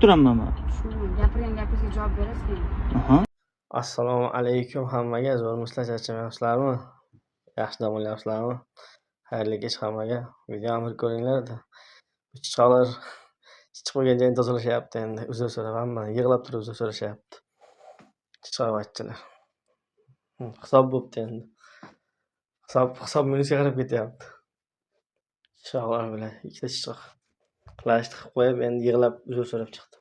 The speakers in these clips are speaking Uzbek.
turaman man. Tushundim. Gapirgan gapingizga javob berasiz keyin. Aha. Assalomu alaykum hammaga. Zo'rmisizlar, charchamayapsizlarmi? Yaxshi dam olyapsizlarmi? Xayrli kech hammaga. Videoni bir ko'ringlar. Chichqonlar chichib qo'ygan joyini tozalashyapti endi. Uzr so'rab, hamma yig'lab turib uzr so'rashyapti. Chichqonvachchalar. Hisob bo'pti endi. Hisob minusga qarab ketyapti. Chichqonlar bilan ikkita chichqoq qilashni qilib qo'yib, endi yig'lab uzr so'rab chiqdi.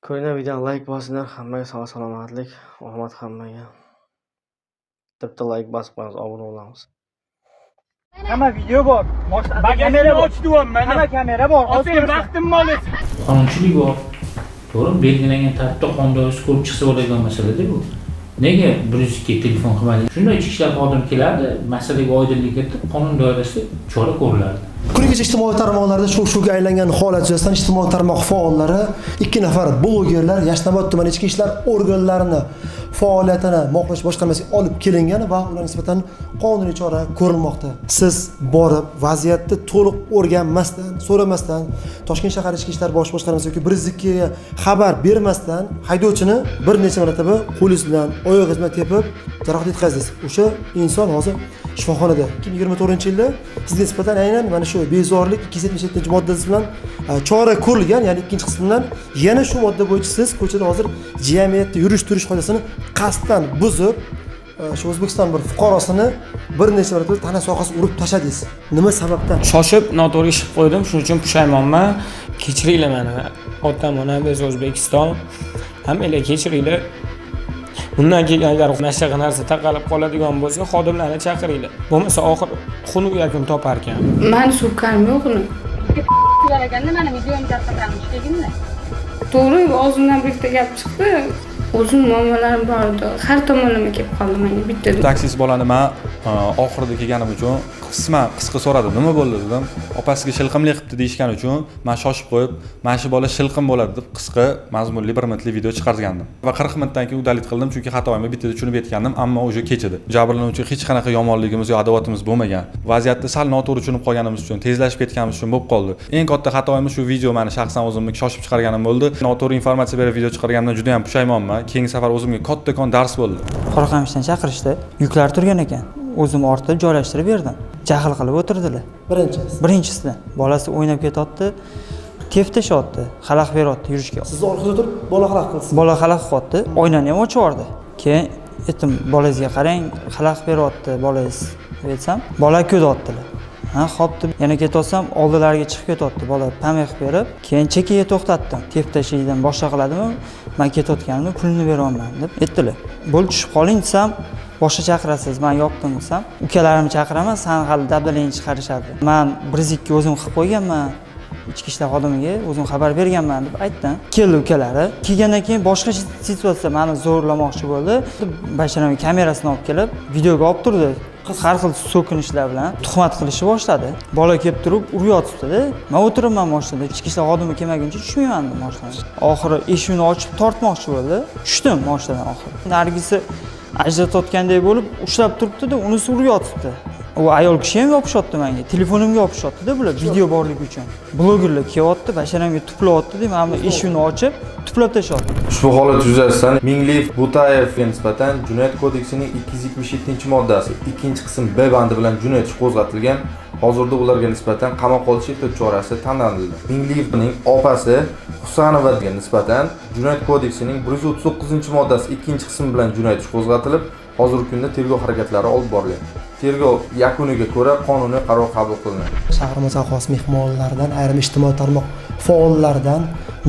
Ko'ringlar videoni, layk bosinglar. Hammaga sog' salomatlik, omad hammaga. Bitta layk bosib qo'yamiz, obuna bo'lamiz. Hamma video bor. Bagajni ochyapman. Hamma kamera bor. Hozir vaqtimni olasiz. Qonunchilik bor, to'g'rimi? Belgilangan tartibda, qonun doirasida ko'rib chiqsa bo'ladigan masalada bu. Nega 102 telefon qilmadik? Shunda ichki ishlar xodimi kelardi, masalaga oydinlik kiritib, qonun doirasida chora ko'rilardi. Kuni kecha ijtimoiy tarmoqlarda shov-shuvga aylangan holat yuzasidan ijtimoiy tarmoq faollari, ikki nafar blogerlar Yashnobod tumani ichki ishlar organlarini faoliyatini ma'qullash boshqarmasiga olib kelingan va ularga nisbatan qonuniy chora ko'rilmoqda. Siz borib vaziyatni to'liq o'rganmasdan, so'ramasdan, Toshkent shahar ichki ishlar bosh boshqarmasi yoki 102 ga xabar bermasdan haydovchini bir necha marotaba qo'lingiz bilan, oyog'ingiz bilan tepib jarohat yetkazdingiz. O'sha inson hozir shifoxonada. 2024-yilda sizga nisbatan aynan mana shu bezorilik 277-moddasi bilan chora ko'rilgan, ya'ni ikkinchi qismidan. Yana shu modda bo'yicha siz ko'chada hozir jamiyatda yurish turish qoidasini qasddan buzib, shu O'zbekiston bir fuqarosini bir necha marotaba tana sohasiga urib tashladingiz. Nima sababdan? Shoshib noto'g'ri ish qilib qo'ydim, shuning uchun pushaymonman. Kechiringlar meni. Otam, onam, biz O'zbekiston. Hammanglar kechiringlar. Bundan keyin agar mana shunaqa narsa tarqalib qoladigan bo'lsa, xodimlarni chaqiringlar. Bo'lmasa oxiri xunuk yakun topar ekan. Mani so'kkanim yo'q uni. Ekanda mani videomni tarqatamiz deganda. To'g'ri, og'zimdan bir ikkita gap chiqdi. O'zim muammolarim bor edi. Har tomonlama kelib qoldi menga bitta. Taksist bolani man oxirida kelganim uchun qisman qisqa so'radim, nima bo'ldi dedim. Opasiga shilqimlik qilibdi deyishgani uchun man shoshib qo'yib, mana shu bola shilqim bo'ladi deb qisqa mazmunli bir minutlik video chiqargandim va 40 minutdan keyin удалить qildim, chunki xatoyimni bittada tushunib yetgandim, ammo уже kech edi. Jabrlanuvchi hech qanaqa yomonligimiz yo adovatimiz bo'lmagan, vaziyatni sal noto'g'ri tushunib qolganimiz uchun, tezlashib ketganimiz uchun bo'lib qoldi. Eng katta xatoyimiz shu video, mani shaxsan o'zimni shoshib chiqarganim bo'ldi. Noto'g'ri informatsiya berib video chiqarganimdan juda yam pushaymonman. Keyingi safar o'zimga kattakon dars bo'ldi. Qoraqamishdan chaqirishdi. Yuklar turgan ekan. O'zim ortib joylashtirib berdim. Jahl qilib o'tirdilar. Birinchisi. Birinchisida bolasi o'ynab ketyapti, tepib tashlayapti, xalaqit beryapti yurishga. Sizni orqada turib bola xalaqit qilsin. Bola xalaqit qilyapti, oynani ham ochib yubordi. Keyin aytdim, bolangizga qarang, xalaqit beryapti bolangiz deb aytsam, bola ko'ryaptilar. Ha, xo'p deb yana ketatsam, oldilariga chiqib ketyapti bola, помех berib, keyin chekkaga to'xtatdim. Tepib tashlaydigan boshqa qiladimi? Man ketayotganimda pulini beryapman deb aytdilar. Bo'ldi, tushib qoling desam, boshqa chaqirasiz, man yopdim desam, ukalarimni chaqiraman, san hali dabdalangni chiqarishadi. Man 102 o'zim qilib qo'yganman, ichki ishlar xodimiga o'zim xabar berganman deb aytdim. Keldi ukalari. Kelgandan keyin boshqa situatsiya, mani zo'rlamoqchi bo'ldi. Basharamga kamerasini olib kelib, videoga olib turdi. Har xil so'kinishlar bilan tuhmat qilishni boshladi. Bola kelib turib uryotibdi-da. Man o'tiribman mashinada. Ichki ishlar xodimi kelmaguncha tushmayman dedim mashinadan. Oxiri eshikni ochib tortmoqchi bo'ldi. Tushdim mashinadan oxiri. Narigisi ajratayotgandek bo'lib ushlab turibdi-da, unisi uryotibdi. U ayol kishi ham yopishyapti menga, telefonimga yopishyapti-da bular video borligi uchun. Blogerlar kelyapti, basharamga tuplayapti, mana bu eshikni ochib, tuplab tashlayapti. Ushbu holat yuzasidan Mingliyev Butayevga nisbatan Jinoyat kodeksining 277-moddasi ikkinchi qism B bandi bilan jinoyat ishi qo'zg'atilgan. Hozirda ularga nisbatan qamoqqa olish ehtiyot chorasi tanlanildi. Mingliyevning opasi Husanovaga nisbatan Jinoyat kodeksining 139-moddasi ikkinchi qismi bilan jinoyat ishi qo'zg'atilib, hozirgi kunda tergov harakatlari olib borilyapti. Tergov yakuniga ko'ra qonuniy qaror qabul qilinadi. Shahrimizga xos mehmonlardan, ayrim ijtimoiy tarmoq faollaridan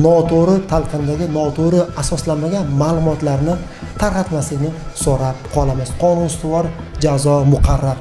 noto'g'ri talqindagi, noto'g'ri asoslanmagan ma'lumotlarni tarqatmaslikni so'rab qolamiz. Qonun ustuvor, jazo muqarrar.